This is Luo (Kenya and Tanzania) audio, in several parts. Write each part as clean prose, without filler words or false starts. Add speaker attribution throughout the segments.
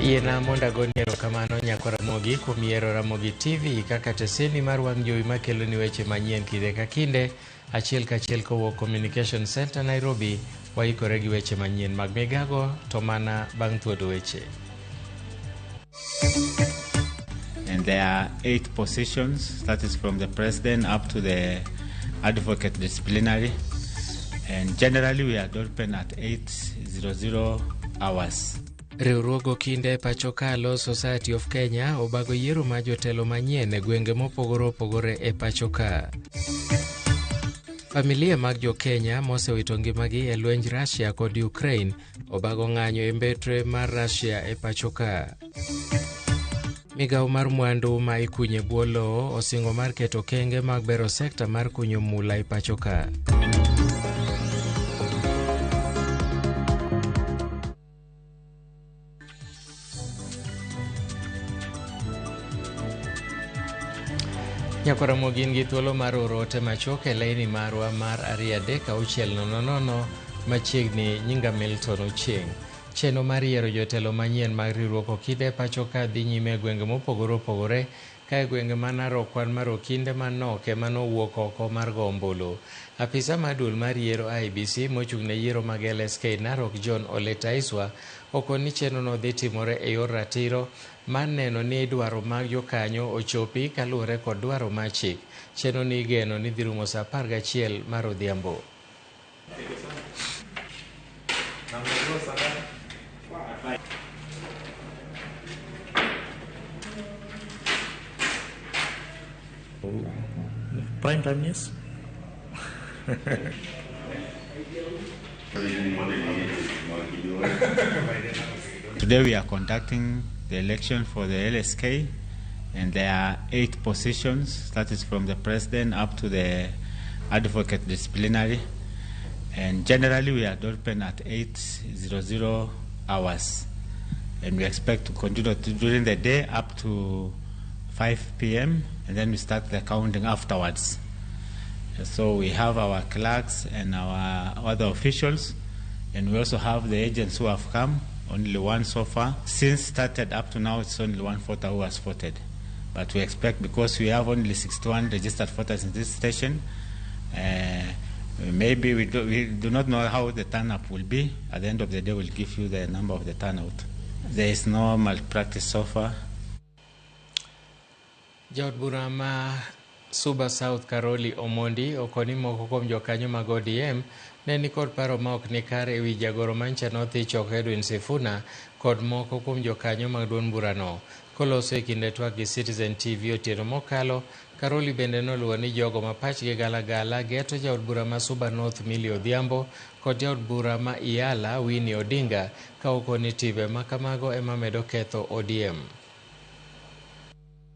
Speaker 1: Yiena mondo agoni erokamano nyako Ramogi kuom yiero Ramogi TV kaka teseni mar wang' jowi makeloni weche manyien kinde ka kinde achiel kachiel kowuok Communication Center Nairobi. Waikore gi weche manyien mag migago to mana bang' thuodo weche.
Speaker 2: And there are 8 positions, that is from the president up to the advocate disciplinary. And generally we are open at 8:00 hours.
Speaker 1: Riwruog okinde e pacho ka Law Society of Kenya obago yiero mar jotelo manyien e gwenge mopogore opogore e pacho ka. Familia mag jo Kenya mosewito ngimagi e lwenj Russia kod Ukraine obago ng'anyo e mbetre mar Russia e pacho ka. Migawo mar mwandu ma ikunyo e bwo lowo osingo mar keto okenge mag bero sekta mar kunyo mula e pacho ka. Nyakwar Ramogi in gi thuolo mar oro ote machuok e laini marwa mar 23600 machiegni nyinga Milton Ochieng'. Chenro mar yiero jotelo manyien mag riwruok okinde e pacho ka dhi nyime e gwenge mopogore opogore ka e gwenge ma Narok kwan mar okinde manok ema nowuok oko mar go ombulu. Apisa mar duol mar yiero IEBC mochung' ne yiero mag LSK Narok John Ole Taiswa okoni ni chenrono dhi timore e yor ratiro mar neno ni dwaro mag jokanyo ochopi kaluwore kod dwaro mar chik. Chenro ni igeno ni dhi rumo saa 11 mar odhiambo.
Speaker 3: Prime time news.
Speaker 2: Today we are conducting the election for the LSK, and there are 8 positions, that is from the president up to the advocate disciplinary. And generally we are open at 8:00 hours, and we expect to continue during the day up to 5 p.m., and then we start the counting afterwards. So we have our clerks and our other officials, and we also have the agents who have come, only one so far. Since started up to now, it's only one voter who has voted. But we expect, because we have only 61 registered voters in this station, maybe we do not know how the turnout will be. At the end of the day, we'll give you the number of the turnout. There is no malpractice so far.
Speaker 1: Jaod bura ma Suba South Caroli Omondi okoni moko kuom jokanyo mag ODM ne nikod paro ma ok ni kare ewi jagoro mancha nothi choko Edwin Sifuna kod moko kuom jokanyo mag duond burano. Koloso e kinde twak gi Citizen TV otieno mokalo, Caroli bende noluwo ni jogo ma pachgi galagala geto jaod bura ma Suba North Millie Odhiambo kod jaod bura ma Iala Winnie Odinga ka okoni timbe ma kamago ema medo ketho ODM.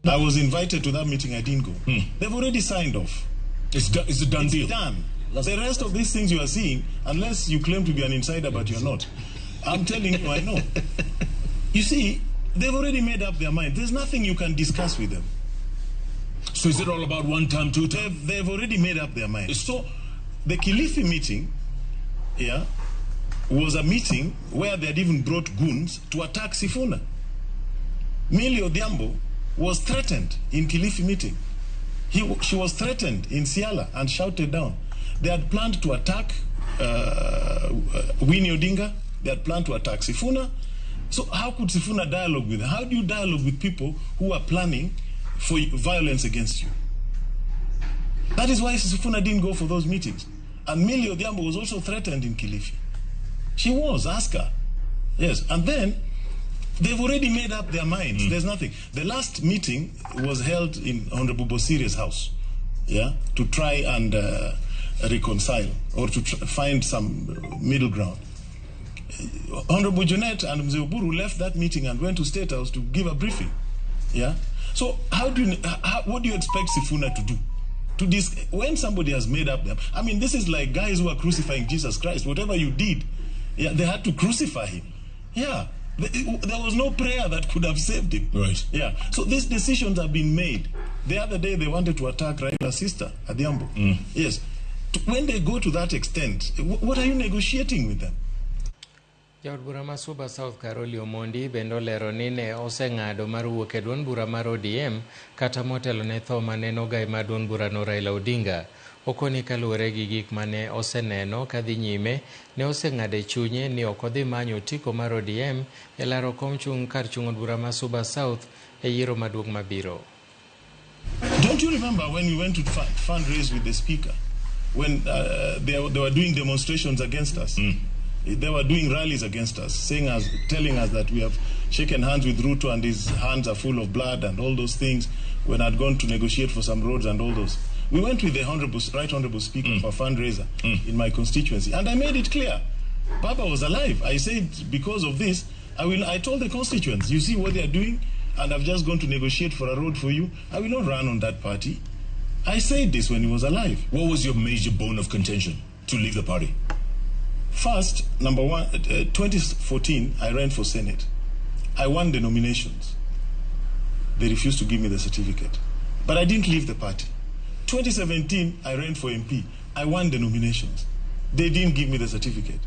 Speaker 4: I was invited to that meeting, I didn't go. They've already signed off.
Speaker 5: It's a done
Speaker 4: It's
Speaker 5: deal.
Speaker 4: done. The rest of these things you are seeing, unless you claim to be an insider, but you're not. I'm telling you, I know. You see, they've already made up their mind. There's nothing you can discuss with them.
Speaker 5: So is it all about one time, two time?
Speaker 4: They've already made up their mind.
Speaker 5: So
Speaker 4: the Kilifi meeting, yeah, was a meeting where they had even brought goons to attack Sifuna. Millie Odhiambo was threatened in Kilifi meeting. She was threatened in Siala and shouted down. They had planned to attack Winnie Odinga. They had planned to attack Sifuna. So how could Sifuna dialogue with them? How do you dialogue with people who are planning for violence against you? That is why Sifuna didn't go for those meetings. And Millie Odhiambo was also threatened in Kilifi. She was, ask her. Yes, and then they've already made up their minds. There's nothing. The last meeting was held in Honorable Bosire's house, yeah, to try and reconcile or to find some middle ground. Honorable Junet and Mzee Oburu left that meeting and went to State House to give a briefing. Yeah. So what do you expect Sifuna to do? To this, when somebody has made up them, this is like guys who are crucifying Jesus Christ. Whatever you did, yeah, they had to crucify him. Yeah. There was no prayer that could have saved him. Yeah. So these decisions have been made. The other day they wanted to attack Raila's sister, Adhiambo. Yes. When they go to that extent, what are you negotiating with them?
Speaker 1: Jaod bura ma Suba South Caroli Omondi bende olero ni ne oseng'ado mar wuok e duond bura mar ODM kata motelo ne tho mane en ogai mar duond burano Raila Odinga. Okoni kaluwore gi gik mane oseneno kadhi nyime, ne oseng'ado e chunye ni ok odhi manyo otiko mar ODM e laro kom chung' kar chung' od bura ma Suba South e yiero maduong' mabiro.
Speaker 4: Don't you remember when we went to fundraise with the speaker? When they were doing demonstrations against us. They were doing rallies against us, telling us that we have shaken hands with Ruto and his hands are full of blood and all those things, when I'd gone to negotiate for some roads and all those. We went with the Right Honorable Speaker for a fundraiser in my constituency, and I made it clear. Baba was alive. I said, because of this, I will. I told the constituents, you see what they are doing, and I've just gone to negotiate for a road for you. I will not run on that party. I said this when he was alive.
Speaker 5: What was your major bone of contention to leave the party?
Speaker 4: First, number one, 2014, I ran for Senate. I won the nominations. They refused to give me the certificate. But I didn't leave the party. 2017, I ran for MP. I won the nominations. They didn't give me the certificate.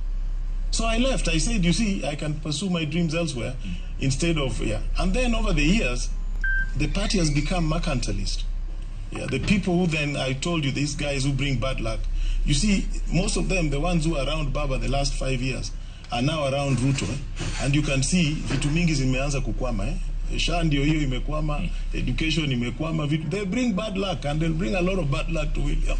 Speaker 4: So I left. I said, you see, I can pursue my dreams elsewhere instead of, yeah. And then over the years, the party has become mercantilist. Yeah, the people who then, I told you, these guys who bring bad luck. You see, most of them, the ones who are around Baba the last 5 years, are now around Ruto. Eh? And you can see, vitu mingi zimeanza kukwama. Eh? SHA ndio hiyo imekwama, education imekwama. They bring bad luck, and they'll bring a lot of bad luck to William.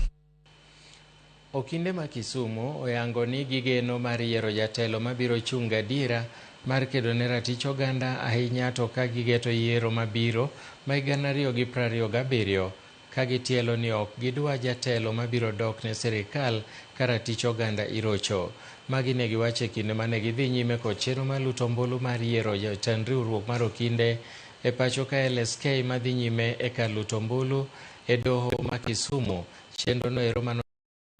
Speaker 1: Okinde ma Kisumu oyango ni gigeno mar yiero jatelo mabiro chung' gadiera mar kedo ne ratich oganda ahinya to ka gigeto yiero mabiro ma 2027 ka gitielo ni ok gidwa jatelo mabiro dok ne sirikal ka ratich oganda irocho. Magi ne giwacho e kinde mane gidhi nyime kod chenro mar luto ombulu mar yiero jatend riwruok mar okinde e pacho ka LSK madhi nyime e kar luto ombulu e doho ma Kisumu. Chenro no ero mano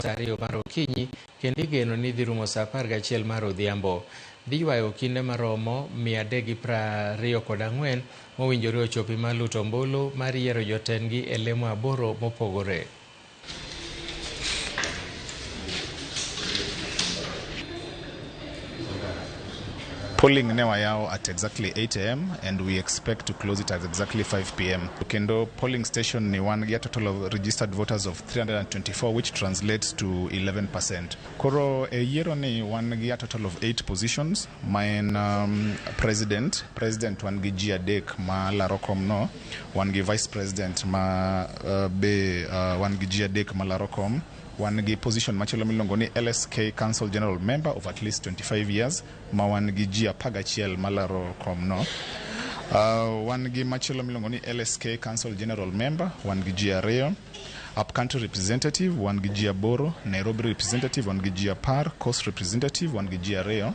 Speaker 1: saa 2 mar okinyi kendo igeno ni dhi rumo saa 11 mar odhiambo. Dhi ywayo okinde maromo 324 mowinjore ochopi mar luto ombulu mar yiero jotendgi e lemo 8 mopogore.
Speaker 3: Polling ne wayawo at exactly 8 a.m. and we expect to close it at exactly 5 p.m. Kendo polling station ni wan gi a total of registered voters of 324, which translates to 11%. Koro e yiero ni wan gi a total of 8 positions. Ma en president wan gi ji adek ma laro kom no, wan gi vice president ma be wan gi ji adek ma laro kom. Wan gi position machielo miluongo ni LSK Council General Member of at least 25 years, ma wan gi ji 11 malaro kom no. Wan gi machielo miluongo ni LSK Council General Member, wan gi ji 2. Upcountry Representative, wan gi ji 8. Nairobi Representative, wan gi ji 10. Coast Representative, wan gi ji 2.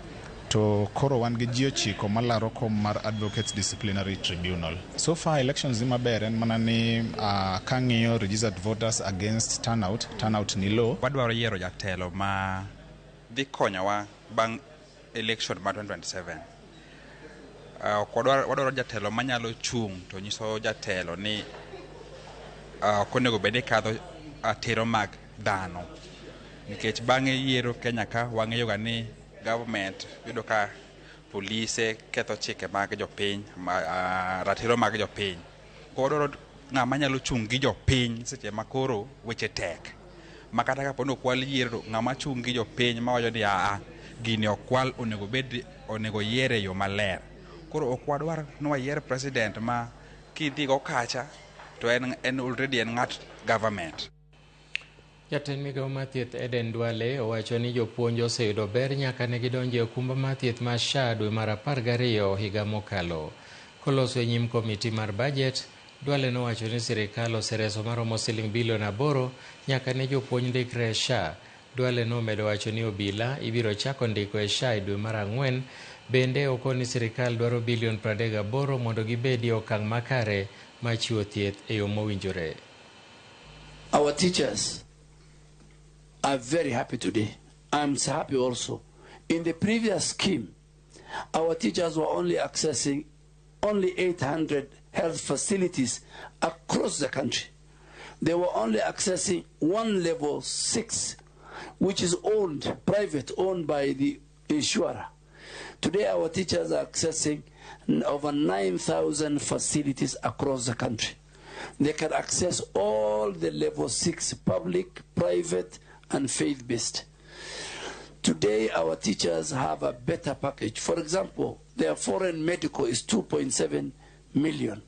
Speaker 3: To koro wan gi ji 9 malaro kom mar Advocates Disciplinary Tribunal. So far elections dhi maber, en mana ni kang'iyo registered voters against turnout ni low.
Speaker 6: Wadwaro yiero jatelo ma dhi konyowa bang' election mar 2027. Wadwaro jatelo manyalo chung' to nyiso jatelo ni ok onego bed ni kadho atiro mag dhano. Nikech bang'e yiero Kenya ka wang'eyo ga ni government yudo ka polise ketho chike mag jopiny, ratiro mag jopiny. Koro wadwaro ng'ama nyalo chung' gi jopiny seche ma koro weche tek. Ma kata kapo ni okwal yiero, ng'ama chung' gi jopiny mawacho ni aa gini okwal onego yiere e yo maler. Koro ok wadwar ni wayier president ma kidhi go kacha to en already en ng'at government.
Speaker 1: Jatend migawo mar thieth Eden Duale owacho ni jopuonj oseyudo ber nyaka ne gidonjo e okumba mar thieth mar SHA dwe mar 12 higa mokalo. Koloso e nyim komiti mar budget, Duale nowacho ni sirikal osereso maromo siling bilion 8 nyaka ne jopuonj ndikre e SHA. Duale nomedo wacho ni obila ibiro chako ndiko e SHA e dwe mar 4. Bende okoni sirikal dwaro bilion 38 mondo gibedi e okang' makare mar chiwo thieth e yo mowinjore.
Speaker 7: Our teachers are very happy today. I'm happy also. In the previous scheme, our teachers were only accessing only 800 health facilities across the country. They were only accessing one level 6, which is owned, private, owned by the insurer. Today, our teachers are accessing over 9,000 facilities across the country. They can access all the level 6 public, private, and faith-based. Today, our teachers have a better package. For example, their foreign medical is 2.7 million.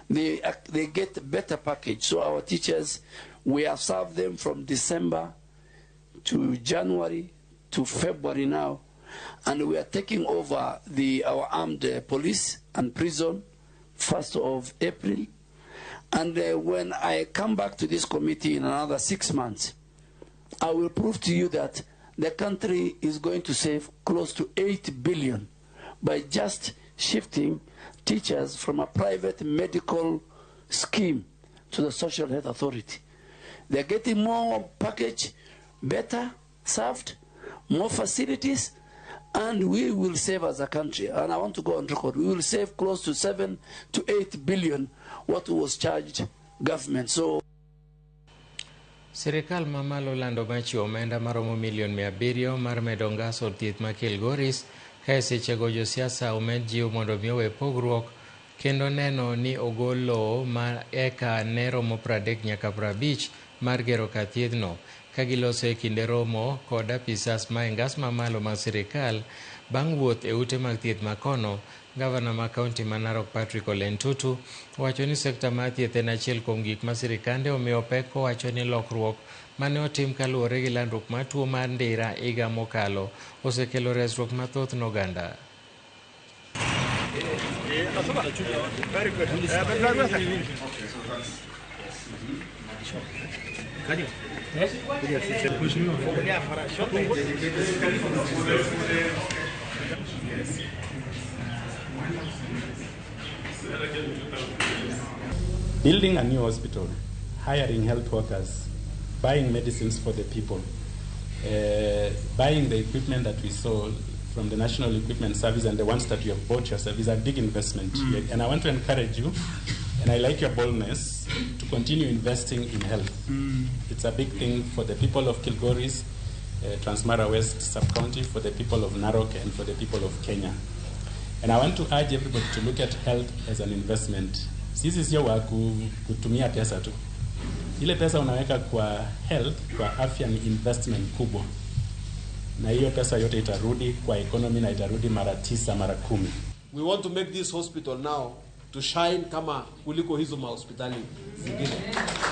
Speaker 7: They get better package. So our teachers, we have served them from December to January to February now. And we are taking over our armed police and prison 1st of April. And when I come back to this committee in another 6 months, I will prove to you that the country is going to save close to 8 billion by just shifting teachers from a private medical scheme to the Social Health Authority. They're getting more package, better served, more facilities, and we will save as a country. And I want to go on record, we will save close to 7 to 8 billion what was charged government. So
Speaker 1: Sirikal mamalo lando machiwo omenda maromo milion 700 mar medo ngas od thieth ma Kilgoris ka e sechego josiasa omed jiw mondo mi owe pogruok kendo neno ni ogol lowo ma eka ne romo 30 nyaka 50 mar gero kar thiethno ka giloso e kinde romo kod apisas ma e ngas mamalo mag sirikal bang' wuoth e ute mag thieth makono. Gavana ma kaunti ma Narok Patrick Ole Ntutu wacho ni sekta mar thieth en achiel kuom gik ma sirikande omiyo pek kowacho ni lokruok mane otim kaluwore gi landruok mar tuo mar ndira higa mokalo osekelo resruok mathoth ne oganda.
Speaker 8: Building a new hospital, hiring health workers, buying medicines for the people, buying the equipment that we saw from the National Equipment Service and the ones that you have bought yourself is a big investment. And I want to encourage you, and I like your boldness, to continue investing in health. It's a big thing for the people of Kilgoris, Transmara West Sub-County, for the people of Narok, and for the people of Kenya. And I want to urge everybody to look at health as an investment. Sisi sio wa kutumia pesa tu. Ile pesa unaweka kwa health, kwa afya ni investment kubwa. Na hiyo pesa yote itarudi kwa economy na itarudi mara 9 mara 10.
Speaker 9: We want to make this hospital now to shine kama kuliko hizo mahospitali zingine.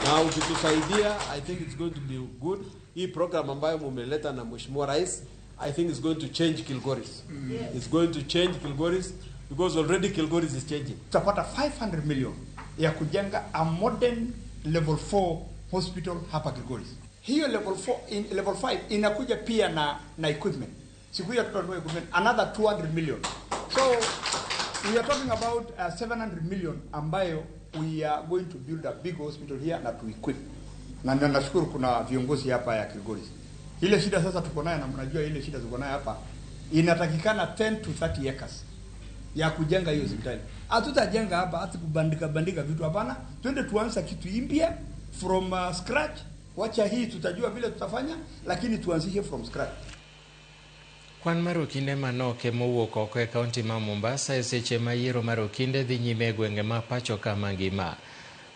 Speaker 9: Na ukitusaidia, I think it's going to be good. Hii program ambayo mumeleta na Mheshimiwa Rais, I think it's going to change Kilgoris. Yes. It's going to change Kilgoris because already Kilgoris is changing.
Speaker 10: Tutapata 500 million ya kujenga a modern level 4 hospital hapa Kilgoris. Hiyo level 4 in level 5 inakuja pia na equipment. Siku hiyo tutanunua equipment another 200 million. So we are talking about 700 million ambayo we are going to build a big hospital here na to equip. Na nashukuru kuna viongozi hapa ya Kilgoris. Ile shida sasa tuko nayo na mnajua ile shida tuko nayo hapa inatakikana 10 to 30 acres ya kujenga hiyo hospitali. Hatutajenga hapa hata kubandika vitu hapana. Twende tuanze kitu impya from scratch. Wacha hii tutajua vile tutafanya, lakini tuanzishe from scratch.
Speaker 1: Kwan mar okinde manok emowuok oko e kaunti ma Mombasa e seche ma yiero mar okinde dhi nyime e gwenge ma pacho ka mangima.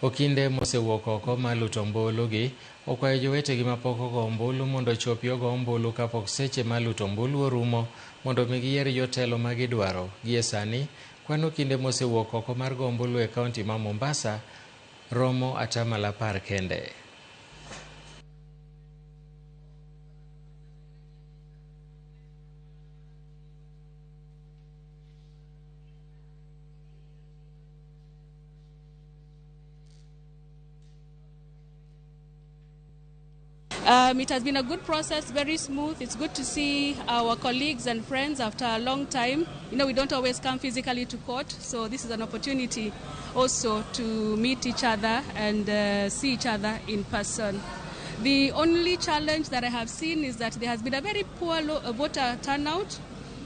Speaker 1: Okinde mosewuok oko mar luto ombulu gi okwayo jowetegi mapok ogo ombulu mondo ochopi ogo ombulu kapok seche mar luto ombulu orumo mondo mi giyier jotelo ma gidwaro. Gie sani, kwan okinde mosewuok oko mar go ombulu e kaunti ma Mombasa romo 10% kende.
Speaker 11: It has been a good process, very smooth. It's good to see our colleagues and friends after a long time. You know, we don't always come physically to court, so this is an opportunity also to meet each other and see each other in person. The only challenge that I have seen is that there has been a very poor voter turnout.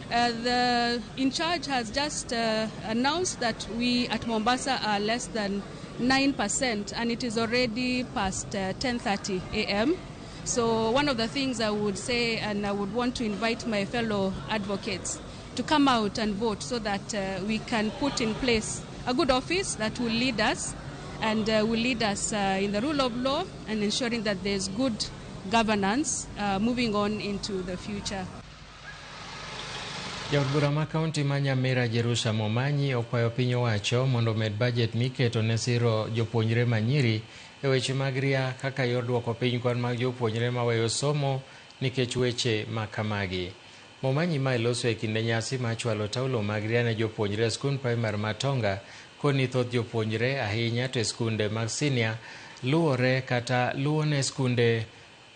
Speaker 11: The in charge has just announced that we at Mombasa are less than 9%, and it is already past 10:30 a.m. So one of the things I would say, and I would want to invite my fellow advocates to come out and vote so that we can put in place a good office that will lead us and will lead us in the rule of law and ensuring that there's good governance moving on into the future.
Speaker 1: Jaod bura ma kaunti ma Nyamira Jerusha Momanyi okwayo piny owacho mondo omed bajet miketo ne siro jopuonjre manyiri e weche mag ria kaka yor duoko piny kwan mag jopuonjre maweyo somo nikech weche ma kamagi. Momanyi ma iloso e kinde nyasi mar chwalo taulo mag ria ne jopuonjre e skund primar ma Tonga koni thoth jopuonjre ahinya to e skunde mag sinia luwore kata luwo ne skunde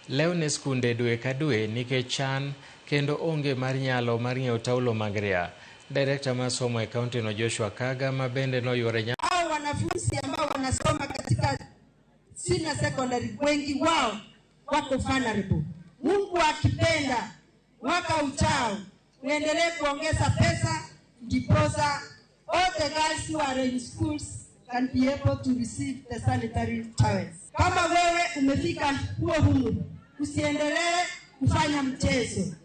Speaker 1: lew ne skunde dwe ka dwe nikech chan kendo onge mar nyalo mar ng'iewo taulo mag ria. Direkta mar somo e kaunti no Joshua Kaga ma bende noyuore
Speaker 12: hao wanafunzi ambao wanasoma katika senior secondary wengi wao wako vulnerable. Mungu akipenda mwaka ujao uendelee kuongeza pesa ndiposa all the girls who are in schools can be able to receive the sanitary towels. Kama wewe umefika huo humu, usiendelee kufanya mchezo.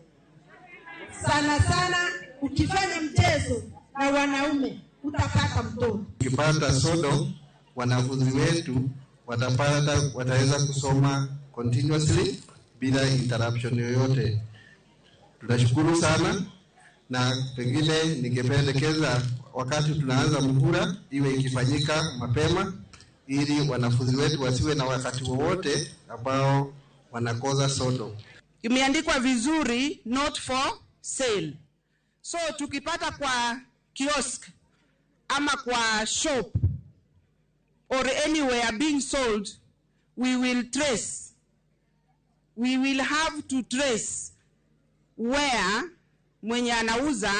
Speaker 12: Sana sana ukifanya mchezo na wanaume utapata mtoto.
Speaker 13: Ukipata sodo, wanafunzi wetu watapata, wataweza kusoma continuously bila interruption yoyote. Tunashukuru sana, na pengine ningependekeza wakati tunaanza muhula iwe ikifanyika mapema ili wanafunzi wetu wasiwe na wakati wowote ambao wanakosa sodo.
Speaker 12: Imeandikwa vizuri, not for sale. So tukipata kwa kiosk ama kwa shop or anywhere being sold, we will trace. We will have to trace where mwenye anauza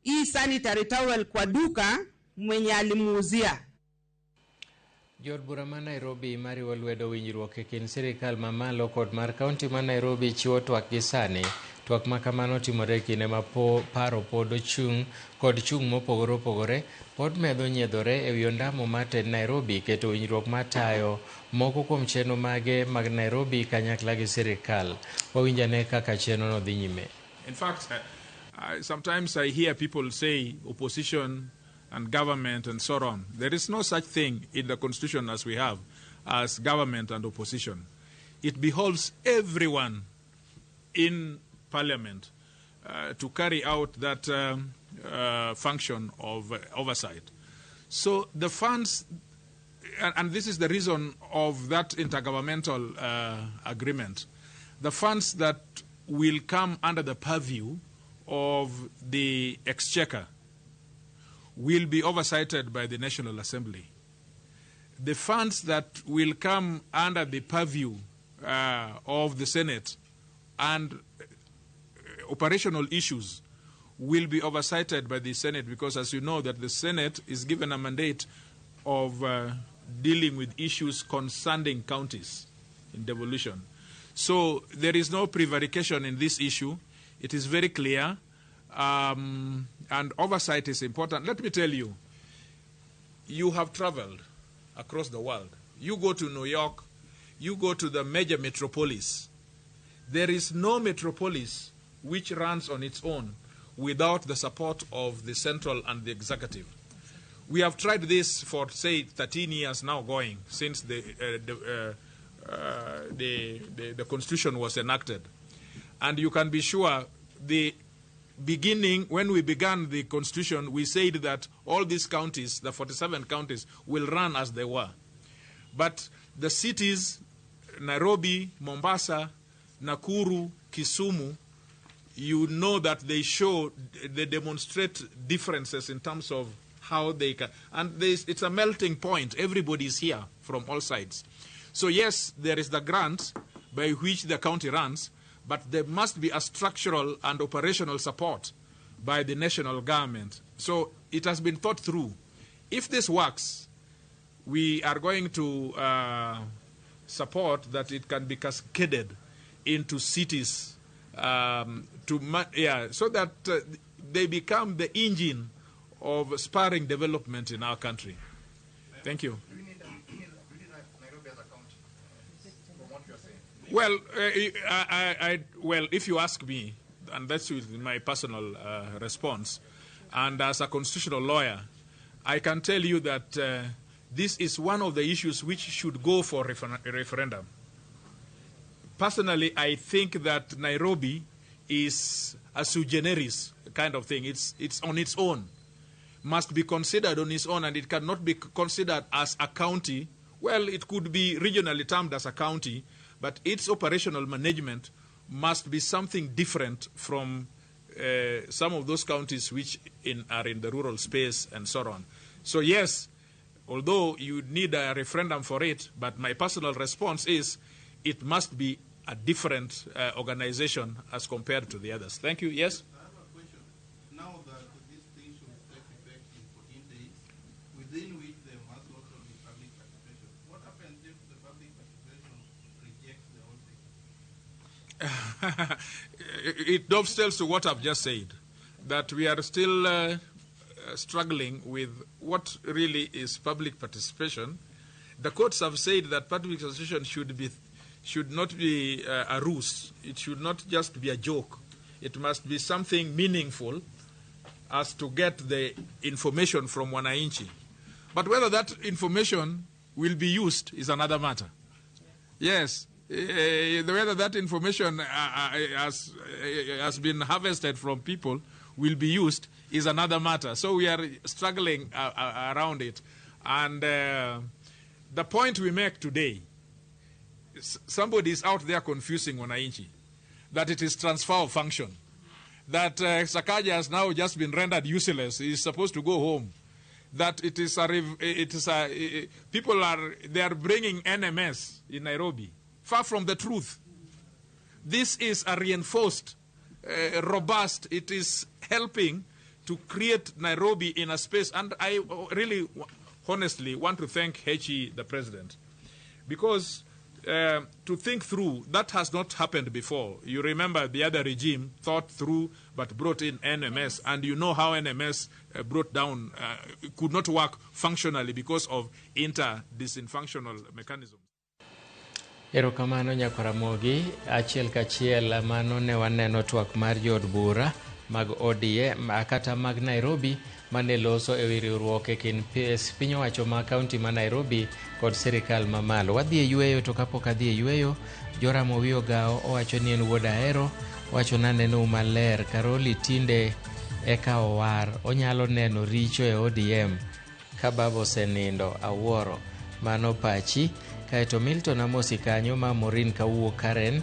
Speaker 12: hii sanitary towel kwa duka mwenye alimuuzia.
Speaker 1: Jood bura ma Nairobi mariwo lwedo winjruok e kind sirikal mamalo kod mar kaunti ma Nairobi chiwo twak gi sani. Twak ma kamano timore e kinde ma paro pod ochung' kod chung' mopogore opogore pod medo nyiedhore e wi ondamo mar tend Nairobi keto winjruok matayo moko kuom chenro mage mag Nairobi kanyakla gi sirikal. Wawinj ane kaka chenrono dhi nyime.
Speaker 14: In fact, sometimes I hear people say opposition and government and so on. There is no such thing in the constitution as we have as government and opposition. It behoves everyone in parliament to carry out that function of oversight. So the funds, and this is the reason of that intergovernmental agreement, the funds that will come under the purview of the exchequer will be oversighted by the National Assembly. The funds that will come under the purview of the Senate and operational issues will be oversighted by the Senate, because as you know that the Senate is given a mandate of dealing with issues concerning counties in devolution. So there is no prevarication in this issue. It is very clear. And oversight is important. Let me tell you, you have traveled across the world. You go to New York, you go to the major metropolis. There is no metropolis which runs on its own without the support of the central and the executive. We have tried this for, say, 13 years now going, since the Constitution was enacted. And you can be sure the beginning, when we began the Constitution, we said that all these counties, the 47 counties, will run as they were. But the cities, Nairobi, Mombasa, Nakuru, Kisumu, you know that they show, they demonstrate differences in terms of how they can. And it's a melting point. Everybody is here from all sides. So yes, there is the grant by which the county runs, but there must be a structural and operational support by the national government. So it has been thought through. If this works, we are going to support that it can be cascaded into cities so that they become the engine of spurring development in our country. Thank you. Well, well, if you ask me, and that's with my personal response, and as a constitutional lawyer, I can tell you that this is one of the issues which should go for referendum. Personally, I think that Nairobi is a sui generis kind of thing. It's on its own, must be considered on its own, and it cannot be considered as a county. Well, it could be regionally termed as a county, but its operational management must be something different from some of those counties which are in the rural space and so on. So yes, although you need a referendum for it, but my personal response is it must be a different organization as compared to the others. Thank you. Yes?
Speaker 13: I have a question. Now that this thing should take effect in 14 days, within which there must also be public participation. What happens if the public participation rejects the whole thing?
Speaker 14: It dovetails to what I've just said, that we are still struggling with what really is public participation. The courts have said that public participation should not be a ruse. It should not just be a joke. It must be something meaningful as to get the information from wananchi. But whether that information will be used is another matter. Yes, whether that information has been harvested from people will be used is another matter. So we are struggling around it. And the point we make today, somebody is out there confusing wananchi, that it is transfer of function, that Sakaja has now just been rendered useless. He is supposed to go home. That it is a people are, they are bringing NMS in Nairobi. Far from the truth. This is a reinforced, robust, it is helping to create Nairobi in a space. And I really, honestly, want to thank HE, the president, because to think through, that has not happened before. You remember the other regime thought through but brought in NMS, and you know how NMS brought down, could not work functionally because of inter-dysfunctional mechanisms.
Speaker 1: Erokamano nyakwaramogi, achiel kachiel mano ne waneno twak mar jood bura mag ODM kata mag Nairobi mane loso ewi riwruok e kind piny owacho ma kaunti ma Nairobi kod sirikal mamalo. Wadhi e yweyo, to kapok adhi e yweyo, Joram Owiyo Gao owacho ni en wuod Ahero, owacho nanenou maler, Karoli tinde eka owar, onyalo neno richo e ODM ka baba osenindo, awuoro. Mano pachi. Kaeto Milton Amosi kanyo ma Maureen kawuok Karen,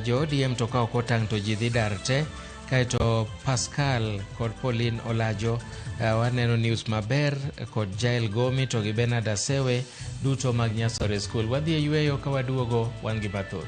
Speaker 1: jo ODM to ka ok otang' to ji dhi dar te. Kaeto Pascal kod Pauline Olajo, waneno news maber kod Jael Gomi to gi Bernard Asewe duto mag Nyasore School. Wadhi e yweyo, ka waduogo wan gi mathoth.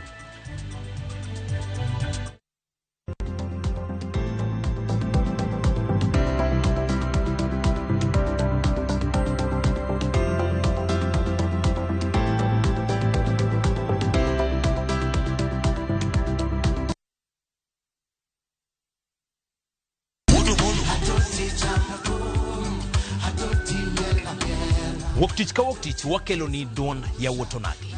Speaker 15: Wuok tich ka wuok tich wakelo ni duond yawuot onagi.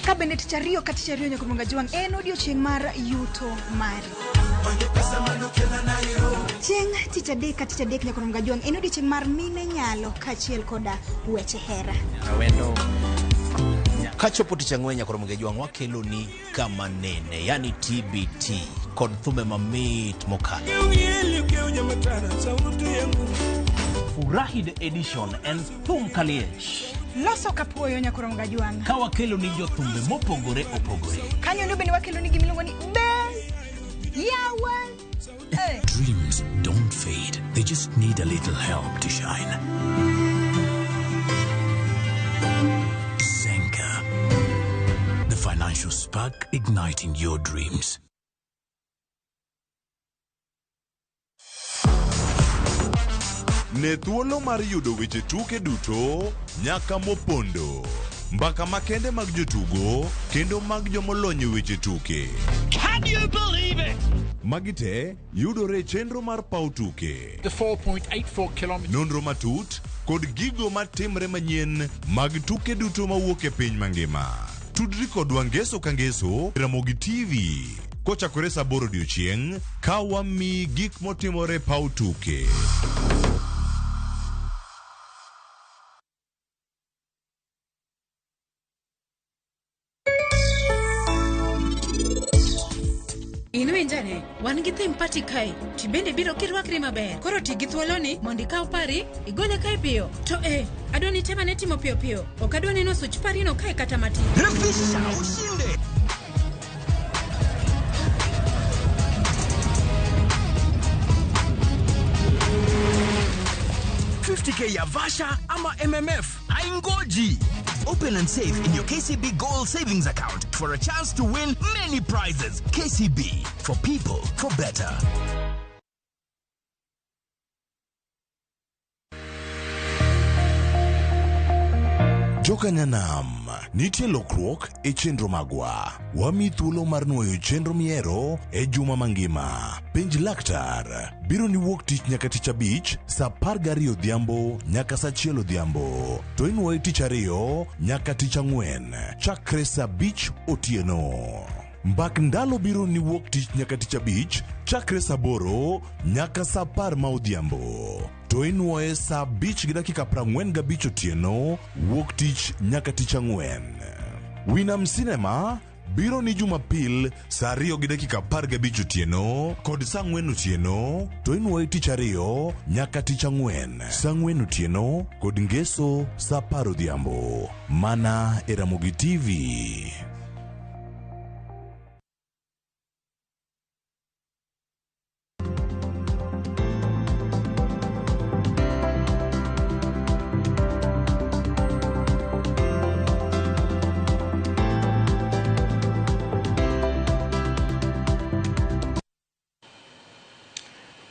Speaker 16: Ka bende tich ariyo ka tich ariyo nyaka Jwang' en odiochieng' mar yuto mari. Chieng' tich adek ka tich adek nyaka Jwang' en odiochieng' mar mine nyalo kaachiel koda weche hera.
Speaker 15: Kachopo tich ang'wen nyaka Jwang' wakelo ni kama nene, yani TBT kod thumbe mamit mokalo. Furahi the edition and thum kaliech.
Speaker 16: Loso kapuoyo nyaka Jwang'.
Speaker 15: Ka wakelo ni jothumbe mopogore opogore.
Speaker 16: Kanyo ndo bende wakelo ni gimiluongo ni be yawa. Hey.
Speaker 17: Dreams don't fade. They just need a little help to shine. Zenka, the financial spark igniting your dreams.
Speaker 18: Ne thuolo mar yudo weche tuke duto nyaka mopondo, mbaka makende mag jotugo kendo mag jomolony e weche tuke.
Speaker 19: Can you believe it?
Speaker 18: Magi te yudore e chenro mar paw tuke.
Speaker 19: The 4.84 kilometers.
Speaker 18: Nonro matut kod gigo matimre manyien mag tuke duto mawuok e piny mangima. Tudri kodwa ngeso ka ngeso Ramogi TV Kochakore sa 8 odiechieng' ka wamiyi gik motimore paw tuke.
Speaker 20: In winjane, wan gi theme party kae, to bende biro kirwakri maber. Koro ti gi thuoloni mondo ikaw pari, igole kae piyo. To e, adwa ni temane timo piyo piyo. Ok adwa neno such parino kae kata matin.
Speaker 19: Refisha ushinde. K ya Vasha ama MMF haingoji. Open and save in your KCB Gold Savings Account for a chance to win many prizes. KCB, for people, for better.
Speaker 18: Jokanyanam, nitie lokruok e chenro magwa. Wami thuolo mar nuoyo chenro mihero e juma mangima. Penj laktar biro ni wuok tich nyaka tich abich sa 12 odhiambo nyaka sa 1 odhiambo. To inuoye tich ariyo nyaka tich ang'wen chakre sa 5 otieno. Mbak ndalo biro ni wuok tich nyaka tich abich chakre sa 8 nyaka sa 10 ma odhiambo. To inuoye sa 5 gi dakika 45 otieno wuok tich nyaka tich ang'wen. Winam Cinema biro ni Jumapil sa 2 gi dakika 15 otieno kod sa 4 otieno to inuoye tich ariyo nyaka tich ang'wen sa 4 otieno kod ngeso sa 10 odhiambo mana e Ramogi TV.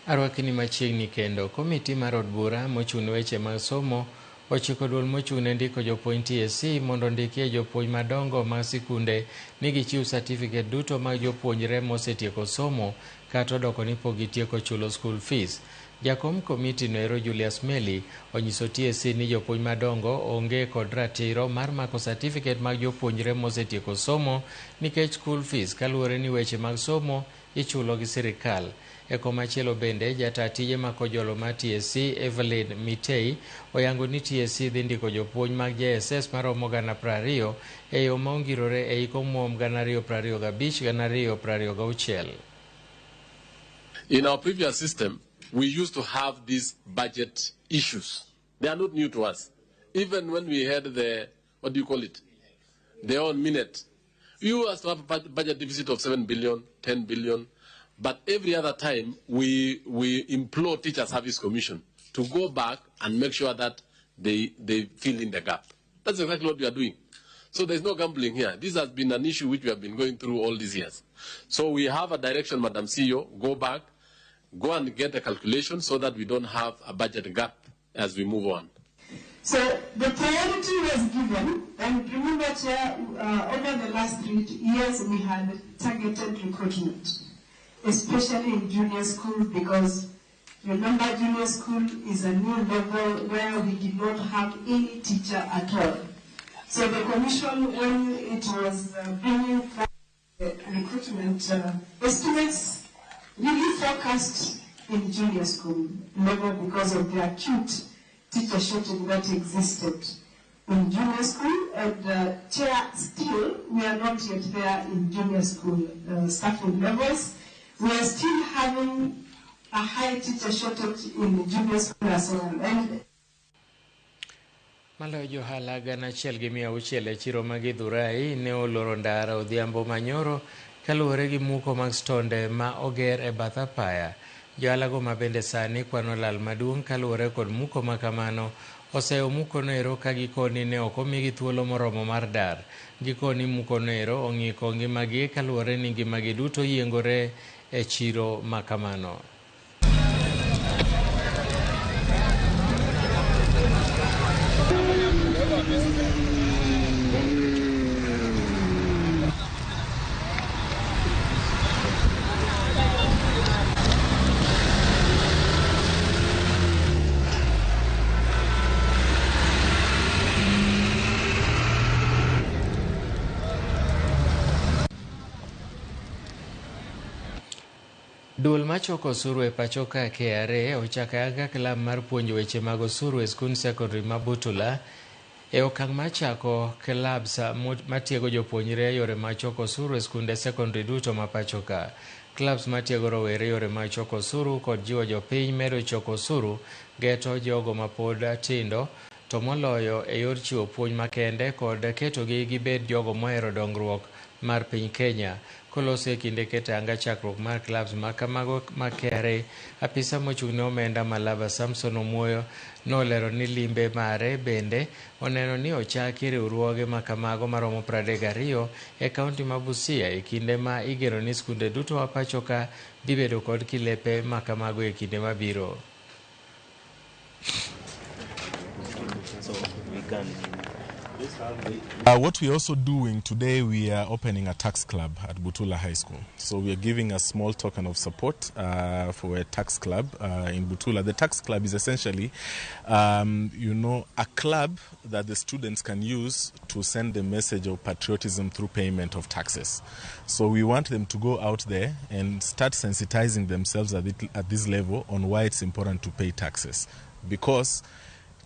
Speaker 1: Arwakni machiegni kendo. Komiti mar od bura mochung' ne weche mag somo ochiko duol mochung' ne ndiko jopuonj TSC mondo ondikie jopuonj madongo mag sikunde ni gichiw satifiket duto mag jopuonjre mosetieko somo kata odoko ni pok gitieko chulo school fees. Jakom komiti noero Julius Meli onyiso TSC ni jopuonj madongo onge kod ratiro mar mako satifiket mag jopuonjre mosetieko somo nikech school fees kaluwore ni weche mag somo ichulo gi sirikal. E komachielo bende jata tije makojolo mar TSC Evelyn Mitei oyango ni TSC dhi ndiko jopuonj mag JSS maromo 20,000 e yo ma ongirore e hik omuom 2025 2026.
Speaker 21: In our previous system, we used to have these budget issues. They are not new to us. Even when we had the, what do you call it? The own minute. You used to have a budget deficit of 7 billion, 10 billion. But every other time, we implore Teacher Service Commission to go back and make sure that they fill in the gap. That's exactly what we are doing. So there's no gambling here. This has been an issue which we have been going through all these years. So we have a direction, Madam CEO, go back, go and get a calculation so that we don't have a budget gap as we move on.
Speaker 12: So the priority was given, and remember, Chair, over the last 3 years we had targeted recruitment, especially in junior school, because remember, junior school is a new level where we did not have any teacher at all. So the commission, when it was bringing forward the recruitment estimates, really focused in junior school level because of the acute teacher shortage that existed in junior school. And Chair, still, we are not yet there in junior school staffing levels. We are still having a high teacher shortage in junior school as well. And
Speaker 1: Maloyo johala 1,600 e chiro ma Githurai ne oloro ndara odhiambo manyoro kaluwore gi muko mag stonde ma oger e bath apaya. Johalago ma bende sani kwano lal maduong' kaluwore kod muko ma kamano oseyo muko noero ka gikoni ne ok omigi thuolo moromo mar dar. Gikoni muko noero ong'iko ngimagi kaluwore ni ngimagi duto yiengore e chiro ma kamano. Duol machoko osuru e pacho ka KRA ochako ayanga klab mar puonjo weche mag osuru e skund sekondari ma Butula e okang' mar chako klabs matiego jopuonjre e yore mag choko osuru e skunde sekondari duto ma pacho ka. Klabs matiego rowere yore mag choko osuru kod jiwo jopiny medo choko osuru geto jogo mapod tindo to moloyo e yor chiwo puonj makende kod ketogi gibed jogo mohero dongruok mar piny Kenya. Koloso e kinde keto ayanga chakruok mar klabs ma kamago ma KRA, apisa mochung' ne omenda Malava Samson Omuoyo nolero ni limbe mare bende oneno ni ochaki riwruoge ma kamago maromo 32 e kaunti ma Busia e kinde ma igeno ni skunde duto ma pacho ka dhi bedo kod kilepe ma kamago e kinde mabiro.
Speaker 2: So we can
Speaker 3: What we're also doing today, we are opening a tax club at Butula High School. So we are giving a small token of support for a tax club in Butula. The tax club is essentially, a club that the students can use to send the message of patriotism through payment of taxes. So we want them to go out there and start sensitizing themselves at this level on why it's important to pay taxes. Because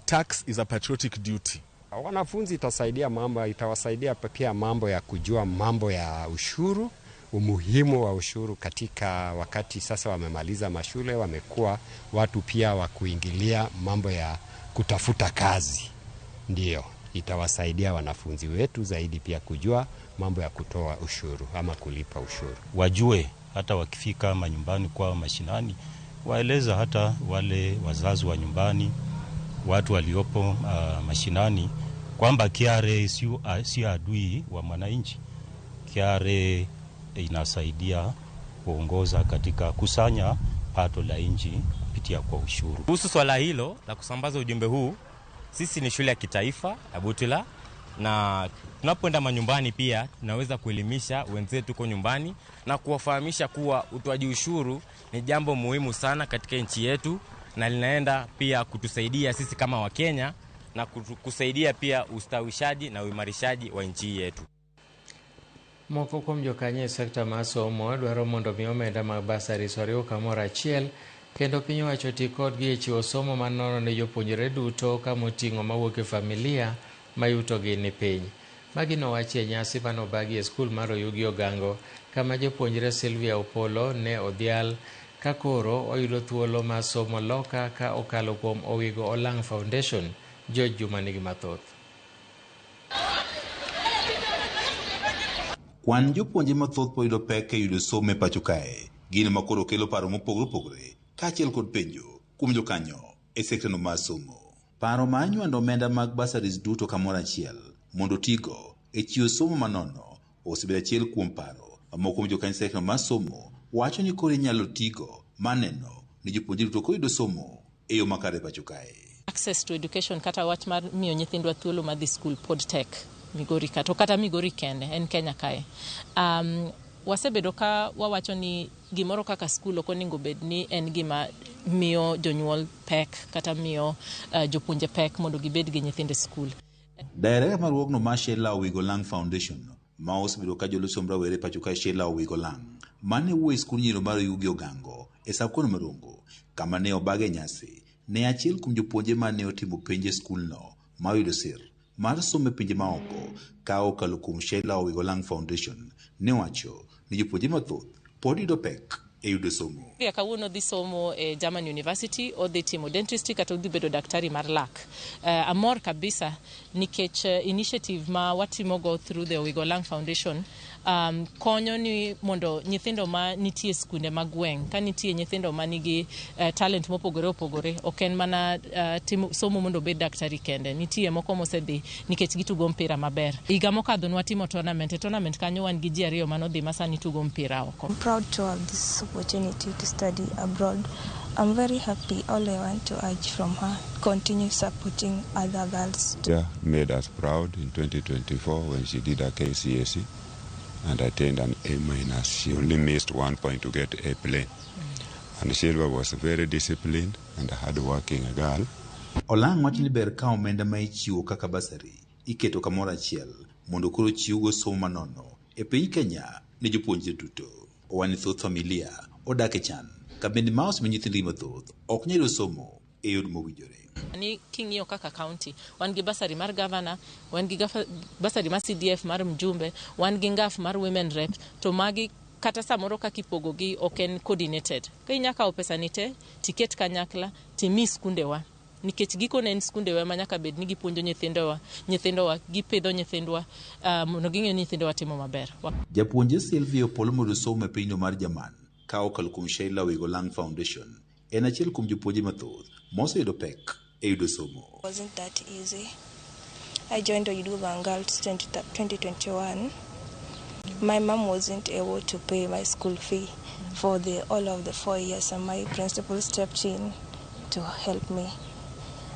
Speaker 3: tax is a patriotic duty.
Speaker 22: Wanafunzi itasaidia mambo, itawasaidia pia mambo ya kujua mambo ya ushuru, umuhimu wa ushuru katika wakati sasa wamemaliza mashule, wamekuwa watu pia wa kuingilia mambo ya kutafuta kazi. Ndiyo, itawasaidia wanafunzi wetu zaidi pia kujua mambo ya kutoa ushuru ama kulipa ushuru.
Speaker 23: Wajue hata wakifika manyumbani kwao mashinani, waeleza hata wale wazazi wa nyumbani, watu waliopo mashinani kwamba KRA sio adui wa mwananchi. KRA inasaidia kuongoza katika kusanya pato la nchi kupitia kwa ushuru.
Speaker 24: Kuhusu swala hilo la kusambaza ujumbe huu, sisi ni shule ya kitaifa ya Butula, na tunapoenda manyumbani pia tunaweza kuelimisha wenzetu huko nyumbani na kuwafahamisha kuwa utoaji ushuru ni jambo muhimu sana katika nchi yetu, na linaenda pia kutusaidia sisi kama Wakenya na kusaidia pia ustawishaji na uimarishaji wa nchi yetu.
Speaker 1: Moko kuom jokanyo e sekta mar somo dwaro mondo mi omenda mag bursaries oriw kamoro achiel kendo piny owacho ti kodgi e chiwo somo manono ne jopuonjre duto kamoting'o mawuok e familia ma yutogi ni piny. Magi nowachi e nyasi manobagi e skul mar Oyugi Ogango kama jopuonjre Sylvia Opolo ne odhial ka koro oyudo thuolo mar somo loka ka okalo kuom Owigo Olang' Foundation. George Juma nigi mathoth.
Speaker 25: Kwan jopuonje mathoth pod yudo pek e yudo somo e pacho kae, gino ma koro kelo paro mopogore opogore kaachiel kod penjo kuom jokanyo e sektano mar somo. Paro mar nywando omenda mag bursaries duto kamoro achiel mondo otigo e chiwo somo manono osebedo achiel kuom paro mamoko kuom jokanyo sektano mar somo wacho ni koro inyalo tigo mar neno ni jopuonjre duto koyudo somo e yo makare e pacho kae.
Speaker 26: Access to education kata wach mar miyo nyithindwa thuolo mar dhi skul pod tek Migori ka, to kata Migori kende en Kenya kae. Wasebedo ka wawacho ni gimoro kaka skul ok onego bed ni en gima miyo jonyuol pek kata miyo jopuonje pek mondo gibed gi nyithindo e skul.
Speaker 25: Director mar riwruogno mar Sheila Owigo Lang Foundation ma osebedo ka jolo somb rawere e pacho kae Sheila Owigo Lang mane wuoyo e skund nyiro mar Oyugi Ogango e sap kono Marongo kama ne obage nyasi ne achiel kuom jopuonje mane otimo penj e skulno ma oyudo sir mar somo e pinje maoko ka okalo kuom Sheila Owigo Lang Foundation ne owacho ni jopuonje mathoth pod yudo pek e yudo somo.
Speaker 26: Kawuono dhi somo e German University, odhi timo dentistry kata odhi bedo daktari mar lak. Amor kabisa nikech initiative ma watimogo through the Owigo Lang Foundation konyo ni mondo nyithindo ma nitie skunde mag gweng', ka nitie nyithindo ma nigi talent mopogore opogore, ok en mana timo somo mondo obed daktari kende, nitie moko mosedhi nikech gitugo mpira maber. Higa mokadho nwatimo tournament, e tournament kanyo wan gi ji ariyo manodhi ma sani tugo mpira oko.
Speaker 27: I'm proud to have this opportunity to study abroad. I'm very happy. All I want to urge from her, continue supporting other girls.
Speaker 28: Yeah, made us proud in 2024 when she did her KCSE and attained an A-. She only missed 1 point to get A plain. And Silva was a very disciplined and hardworking girl.
Speaker 25: Olang' wacho ni ber ka omenda ma ichiwo kaka basari iketo kamoro achiel mondo koro chiwgo somo manono e piny Kenya ne jopuonjre duto. Owani thoth familia odak e chan kabende ma osemiyo nyithindgi mathoth ok nyal yudo somo e yor mowinjore.
Speaker 26: Ni king'iyo kaka county, wan gi bursary mar governor, wan gi bursary mar CDF mar mjumbe, wan gi ngaf mar women rep, to magi kata samoro kaka ipogogi ok en coordinated. Ka inya kawo pesa ni te, tiket kanyakla, timi skundewa. Nikech gikone en skundewa ma nyaka bed ni gipuonjo nyithindowa, gipidho nyithindwa, mondo ging'e ni nyithindowa timo maber.
Speaker 25: Japuonjre Sylvia Opollo moyudo somo e pinyno mar Jerman ka okalo kuom Sheila Wigolang Foundation en achiel kuom jopuonje mathoth moseyudo pek e yudo somo.
Speaker 27: Wasn't that easy. I joined Oyuga Girls 2021. My mom wasn't able to pay my school fee for the all of the 4 years, and my principal stepped in to help me.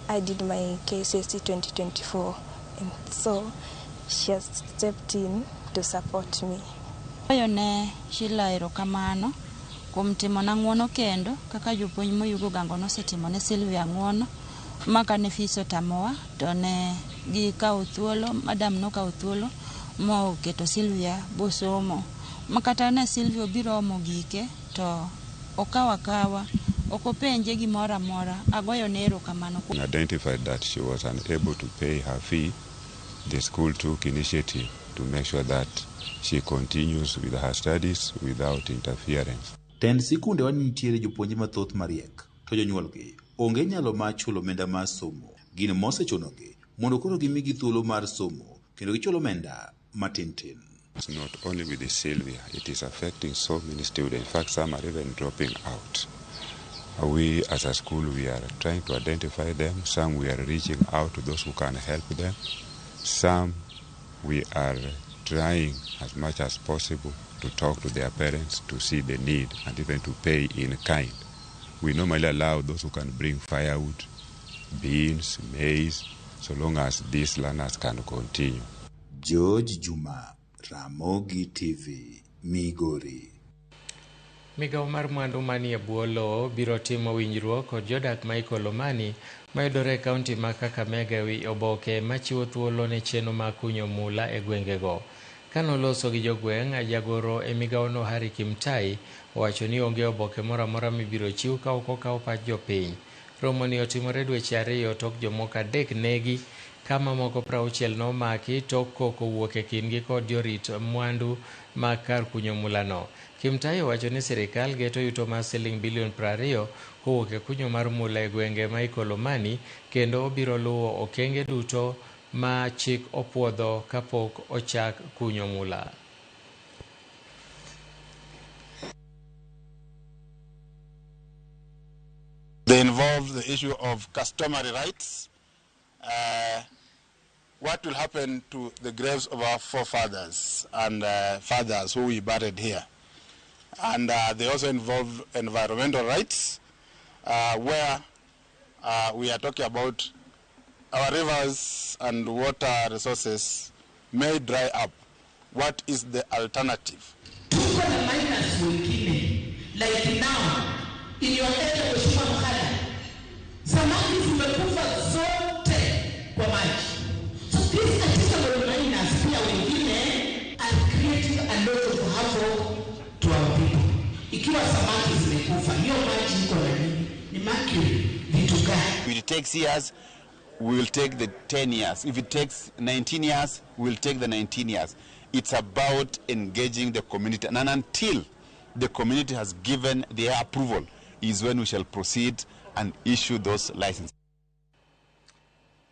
Speaker 27: I did my KCSE 2024, and so she has stepped in to support me.
Speaker 4: Agoyo ne Sheila erokamano kuom timona ng'uono kendo kaka jopuonj moyugo gango nosetimo ne Sylvia ng'uono ma kane fees otamowa to ne gikawo thuolo, madam nokawo thuolo moketo Sylvia bosomo ma kata ne Sylvia obiro omo gike to okawo akawa ok openje gimoro amora. Agoyo ne erokamano.
Speaker 28: Identified that she was unable to pay her fee, the school took initiative to make sure that she continues with her studies without interference.
Speaker 25: Tend sikundewa ni nitiere jopuonje mathoth mariek to jonyuolgi onge nyalo mar chulo omenda mar somo, gino mosechunogi mondo koro gimigi thuolo mar somo kendo gichul omenda matin tin.
Speaker 28: It's not only with the Sylvia, it is affecting so many students. In fact, some are even dropping out. We as a school, we are trying to identify them. Some we are reaching out to those who can help them. Some we are trying as much as possible to talk to their parents to see the need and even to pay in kind. We normally allow those who can bring firewood, beans, maize, so long as these learners can continue.
Speaker 25: George Juma, Ramogi TV, Migori.
Speaker 1: Migawo mar mwandu manie bwo lowo biro timo winjruok kod jodak ma Ikolomani mayudore e kaunti ma Kakamega ewi oboke machiwo thuolo ne chenro mar kunyo mula e gwengego. Kanoloso gi jogweng', jagoro e migawono Harry Kimtai owacho ni onge oboke moro amora mibiro chiw ka ok okaw pach jopiny. Romoni otimore dweche 2 tok jomoko 3 negi ka mamoko 60 nomaki tok koko wuok e kindgi kod jorit mwandu mag kar kunyo mulano. Kimtai owacho ni sirikal geto yuto mar siling bilion 20 kowuok e kunyo mar mula e gwenge ma Ikolomani kendo obiro luwo okenge duto ma chik opuodho kapok ochak kunyo mula.
Speaker 5: They involve the issue of customary rights. What will happen to the graves of our forefathers and fathers who we buried here? And they also involve environmental rights, where we are talking about our rivers and water resources may dry up. What is the alternative?
Speaker 6: Tuko na minus wengine, like now, in your area, Mheshimiwa Mukhala, samaki zimekufa zote kwa maji. So these artisanal miners pia wengine are creating a lot of havoc to our people. Ikiwa samaki zimekufa, hiyo maji iko na nini? Ni mercury, vitu gani?
Speaker 7: If it takes years, we will take the 10 years. If it takes 19 years, we will take the 19 years. It's about engaging the community. And until the community has given their approval is when we shall proceed and issue those licenses.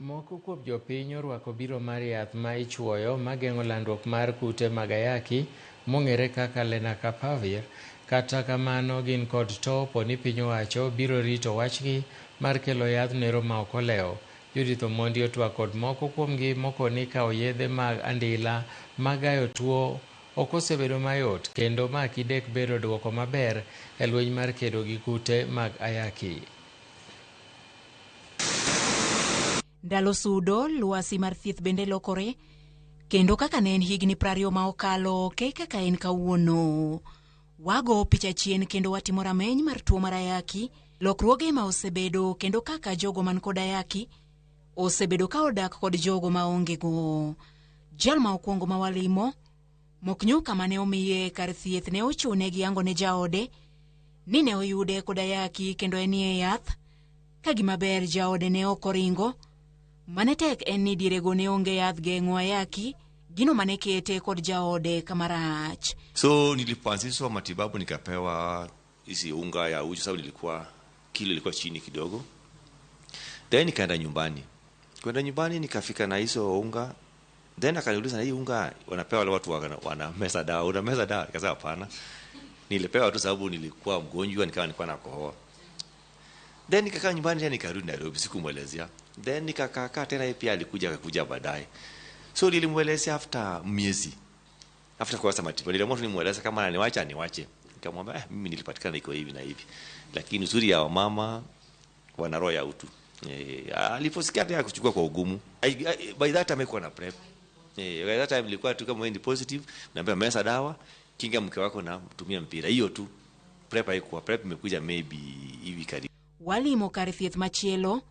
Speaker 1: Moko kuom jopiny orwako biro mar yath ma ichuoyo mageng'o landruok mar kute mag ayaki mong'ere kaka Lenacapavir. Kata kamano gin kod topo ni piny owacho biro rito wachgi mar kelo yath nero ma ok olewo. Judith Omondi otwak kod moko kuomgi mokoni kawo yedhe mag andila magayo tuo ok osebedo mayot kendo ma kidek bedo duoko maber e lweny mar kedo gi kute mag ayaki.
Speaker 8: Ndalo sudo, lwasi mar thieth bende lokore, kendo kaka ne en higni 20 ma okalo, ok e kaka en kawuono. Wago picha chien kendo watimo rameny mar tuo mar ayaki, lokruoge ma osebedo kendo kaka jogo man kod ayaki osebedo ka odak kod jogo ma onge go. Jal ma okwongo ma walimo, mok nyuka mane omiye kar thieth ne ochune gi yango ne jaode ni ne oyude kod ayaki kendo enie yath ka gima ber jaode ne ok oringo. Mane tek en ni dierego ne onge yath geng'o ayaki, gino mane kete kod jaode kamarach.
Speaker 9: So nilipoanzishwa matibabu nikapewa hizi unga ya uji, sababu nilikuwa kilo ilikuwa chini kidogo. Then nikaenda nyumbani. Kwenda nyumbani nikafika na hizo unga. Then akaniuliza, na hii unga wanapewa wale watu wana meza dawa, una meza dawa? Nikasema hapana. Nilipewa tu sababu nilikuwa mgonjwa, nikawa nilikuwa nakohoa. Then nikakaa nyumbani tena nikarudi Nairobi, sikumwelezea. Then nikakaa tena, yeye pia alikuja, akakuja baadaye. So nilimuelezea after miezi. After kuanza matibabu, niliamua tu nimueleze kama ananiwacha aniwache. Nikamwambia mimi nilipatikana niko hivi na hivi. Lakini uzuri ya wamama wana roho ya utu. Aliposikia tena kuchukua kwa ugumu. By that time alikuwa na prep. By that time nilikuwa tu kama wewe ni positive, naambia meza dawa, kinga mke wako na tumia mpira. Hiyo tu. Prep haikuwa. Prep imekuja maybe hivi karibu.
Speaker 8: Walimo kar thieth machielo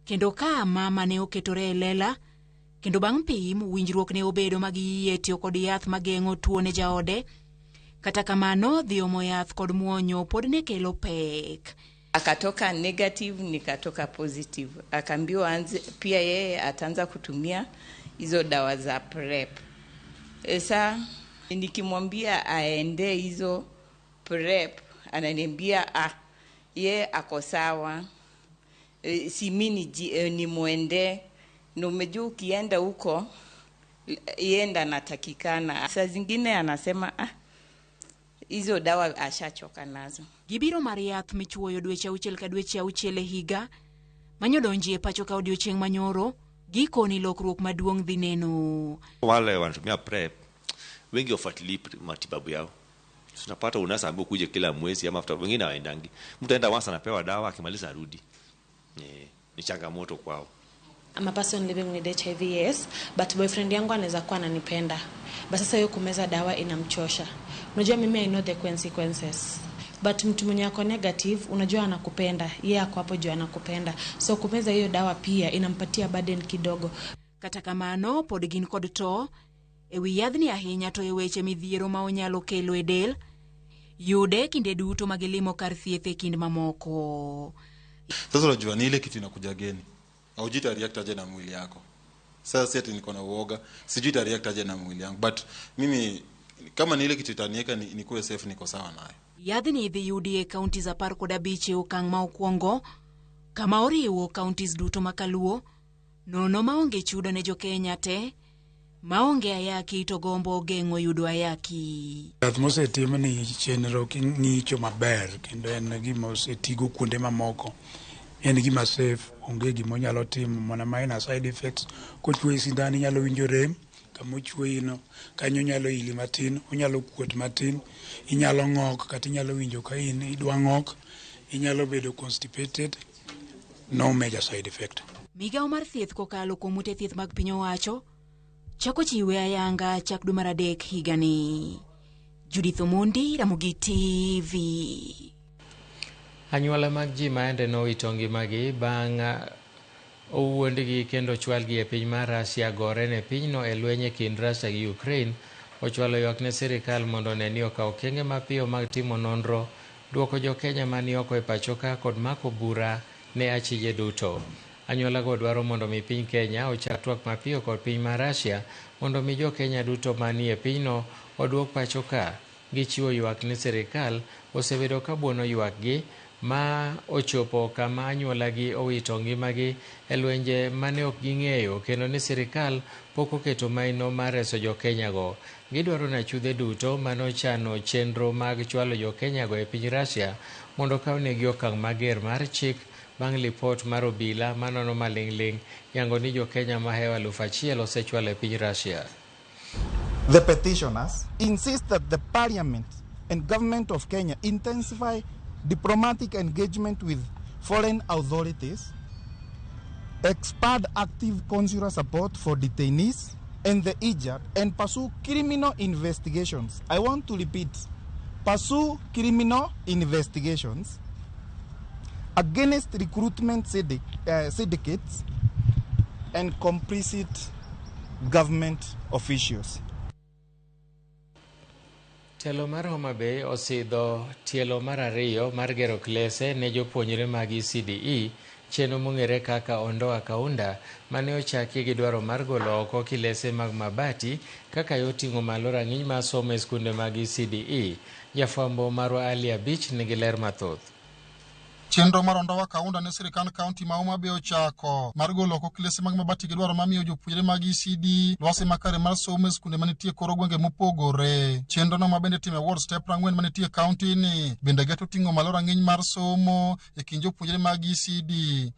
Speaker 8: kendo ka mama ne oketore e lela kendo bang' pim winjruok ne obedo ma giyie tiyo kod yath mageng'o tuo ne jaode. Kata kamano dhi omo yath kod muonyo pod ne kelo pek.
Speaker 10: Akatoka negative nikatoka positive. Akaambiwa anze pia yeye ataanza kutumia hizo dawa za prep. Sasa nikimwambia aende hizo prep ananiambia ye ako sawa. Si mimi ni muende. Na umejua ukienda huko yenda natakikana. Saa zingine anasema hizo dawa ashachoka nazo.
Speaker 8: Gibiro mar yath michuoyo dweche auchiel ka dweche auchiel e higa manyodonji e pacho ka odiochieng' manyoro gikoni lokruok maduong' dhi neno.
Speaker 9: Wale wanatumia prep wengi wafuatilii matibabu yao. Tunapata unasa ambao kuja kila mwezi ama after, wengine hawaendangi. Mtu aenda once anapewa dawa akimaliza arudi. Ni changamoto kwao.
Speaker 11: I'm a person living with HIV, yes, but boyfriend yangu anaweza kuwa ananipenda. But sasa hiyo kumeza dawa inamchosha. Unajua mimi I know the consequences. But mtu mwenye ako negative, unajua anakupenda. Yeye ako hapo juu anakupenda. So kumeza hiyo dawa pia inampatia burden kidogo.
Speaker 8: Kata kamano pod gin kod to e wi yadhni ahinya to e weche midhiero ma onyalo kelo e del. Yude kinde duto ma gilimo kar thieth e kind mamoko.
Speaker 13: Sasa unajua ni ile kitu inakuja geni. Haujui ita react aje na mwili yako. Sasa si ati niko na uoga, sijui ita react aje na mwili yangu, but mimi kama ni ile kitu itaniweka nikuwe safe, niko sawa nayo.
Speaker 8: Yadhni idhi yudi e counties 15 e okang' ma okwongo kama oriwo counties duto ma Kaluo, nono maonge chudo ne jokenya te, maonge ayaki to gombo geng'o yudo ayaki.
Speaker 14: Yath mosetim ni chenro ng'icho maber kendo en gima osetigo kuonde mamoko. En gima safe, onge gima onyalo timo mana minor side effects. Kochuoyi sindan inyalo winjo rem kama ochuoyi no, kanyo nyalo ili matin, onyalo kuot matin, inyalo ng'ok kata inyalo winjo ka in idwa ng'ok, inyalo bedo constipated, no major side effect.
Speaker 8: Migawo mar thieth kokalo kuom ute thieth mag piny owacho chako chiwe ayanga chak dwe mar 3 higani. Judith Omondi, Ramogi TV.
Speaker 1: Anyuola mag ji maende nowito ngimagi bang' owuondgi kendo chwalgi e piny mar Russia gore ne pinyno e lweny e kind Russia gi Ukraine ochwalo ywak ne sirikal mondo one ni okaw okenge mapiyo mag timo nonro, duoko jo Kenya mani oko e pachoka kod mako bura ne achije duto. Anyuolago dwaro mondo mi piny Kenya ochak twak mapiyo kod piny mar Russia mondo mi jo Kenya duto manie pinyno oduok pachoka. Gichiwo ywak ni sirikal osebedo ka buono ywakgi ma ochopo kama anyuolagi owito ngimagi e lwenje mane ok ging'eyo kendo ni sirikal pok oketo maino mar reso jo Kenya go. Gidwaro ni achudhe duto manochano chenro mag chwalo jo Kenya go e piny Russia mondo okawnegi okang' mager mar chik bang' lipot mar obila manono maling'ling' yango ni jo Kenya mahewo 1000 osechwalo e piny Russia.
Speaker 15: The petitioners insist that the parliament and government of Kenya intensify diplomatic engagement with foreign authorities, expand active consular support for detainees and the injured, and pursue criminal investigations. I want to repeat, pursue criminal investigations against recruitment syndicates and complicit government officials.
Speaker 1: Telo mar Homa Bay osidho tielo mar ariyo mar gero klese ne jopuonjre mag ECDE, chenro mong'ere kaka Ondoa Kaunda, mane ochaki gi dwaro mar golo oko kilese mag mabati kaka yo ting'o malo rang'iny mar somo e skunde mag ECDE. Jafwambo marwa Ali Abich nigi ler mathoth.
Speaker 2: Chenro mar Ondoa Kaunda ne sirkand kaunti ma Homa Bay ochako mar golo oko klese mag mabati gi dwaro mar miyo jopuonjre mag ECD lwasi makare mar somo e skunde manitie kor gwenge mopogore. Chenro no ma bende itimo e wards te 40 manitie e kaunti ni bende geto ting'o malo rang'iny mar somo e kind jopuonjre mag ECD.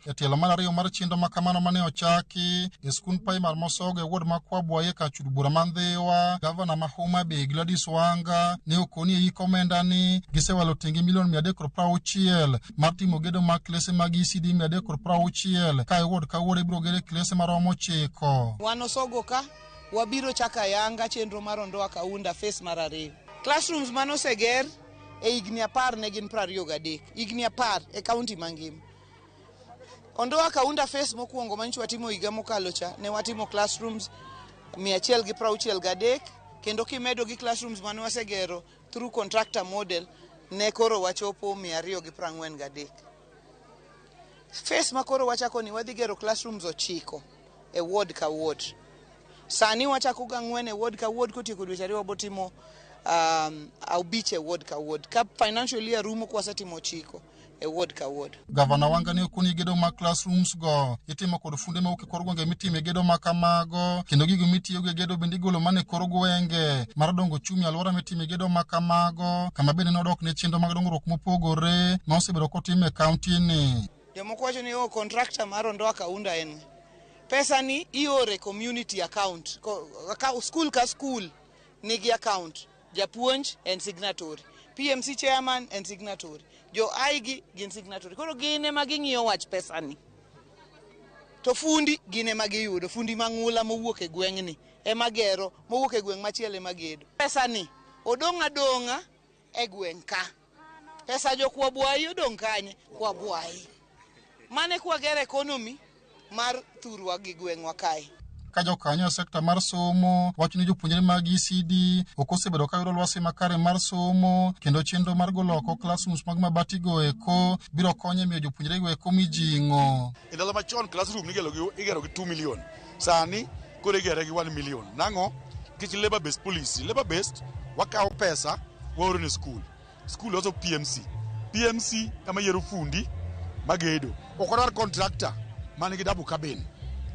Speaker 2: E tielo mar ariyo mar chenro ma kamano mane ochaki e skund primar Mosogo e ward ma Kwabwaye e kar chud bura ma Ndhiwa, gavana ma Homa Bay Gladys Wanga ne okoni e yik omenda ni gisewalo tenge milion 360 mar timo gedo mag klese mag ECD 360 ka e ward ka ward ibiro gere klese maromo 9.
Speaker 12: Wan Osogo ka wabiro chako ayanga chenro mar Ondoa Kaunda phase mar ariyo. Classrooms mane oseger e higni 10 ne gin 23, higni 10 e kaunti mangima. Ondoa Kaunda phase mokwongo manyicho watimo higa mokalo cha ne watimo classrooms 163, kendo kimedo gi classrooms mane wasegero through contractor model ne koro wachopo 243. Phase ma koro wachako ni wadhi gero classrooms 9 e ward ka ward. Sani wachako ga 4 e ward ka ward, kotieko dweche 2 wabotimo 5 e ward ka ward. Ka financial year rumo kwasetimo 9 e ward ka ward.
Speaker 2: Gavana Wanga ne okoni gedo mag classrooms go itimo kod funde mawuok e kor gwenge mitime gedo ma kamago, kendo gigo mitiyogo e gedo bende igolo mana e kor gwenge mar dongo ochumi alwora mitime gedo ma kamago, kama bende nodok ne chenro mag dongruok mopogore ma osebedo kotim e kaunti ni.
Speaker 12: Jomoko wacho ni oh, contractor mar Ondoa Kaunda en pesa ni iore community account. School ka school nigi account, japuonj en signatory, PMC chairman en signatory, jo IG gin signatory. Koro gin ema ging'iyo wach pesa ni. To fundi gin ema giyudo, fundi mang'ula mowuok e gweng'ni ema gero, mowuok e gweng' machielo ema gedo. Pesa ni odong' adong'a e gweng' ka. Pesa jo Kwabwayi odong' kanye? Kwabwayi. Mane kwagero economy mar thurwa gi gweng'wa kae.
Speaker 2: Ka jokanyo e sekta mar somo wacho ni jopuonjre mag ECD ok osebedo ka yudo lwasi makare mar somo, kendo chenro mar golo oko classrooms mag mabati go eko biro konyo e miyo jopuonjre go eko mijing'o.
Speaker 16: E ndalo machon classroom igero gi 2 million, sani koro igere gi 1 million. Nang'o? Nikech labor based policy. Labor based wakawo pesa waoro ne school. School loso PMC. PMC ema yiero fundi magedo. Ok wadwar contractor man gi double cabin.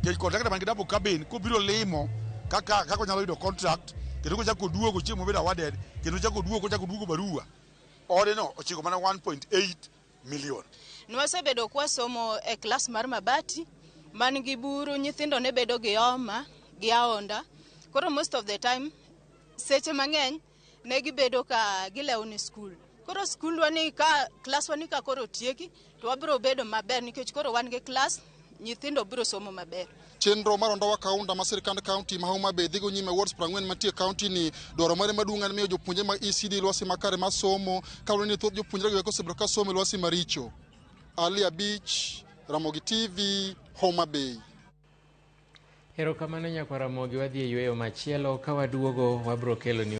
Speaker 16: Nikech contractor man gi double cabin kobiro limo kaka onyalo yudo contract, kendo kochako oduogo chieng' mobedo awarded, kendo ochako oduogo barua. Ode no ochiko mana 1.8 million.
Speaker 17: Nwasebedo kwasomo e klas mar mabati man gi buru, nyithindo ne bedo gi homa gi aonda. Koro most of the time seche mang'eny ne gibedo ka gilewo ni skul. Koro skundwa ni ka klaswa ni ka koro otieki to wabiro bedo maber nikech koro wan gi klas, nyithindo biro somo maber.
Speaker 2: Chenro mar Ondoa Kaunda ma sirkand kaunti ma Homa Bay dhigo nyime wards 40 mantie e kaunti ni, dwaro mare maduong' en miyo jopuonjre mag ECD lwasi makare mar somo, kaluwore ni thoth jopuonjre go eko osebedo ka somo e lwasi maricho. Ali Abich, Ramogi TV, Homa Bay.
Speaker 1: Erokamano nyakwar Ramogi, wadhi e yweyo machielo, ka waduogo wabiro kelo ni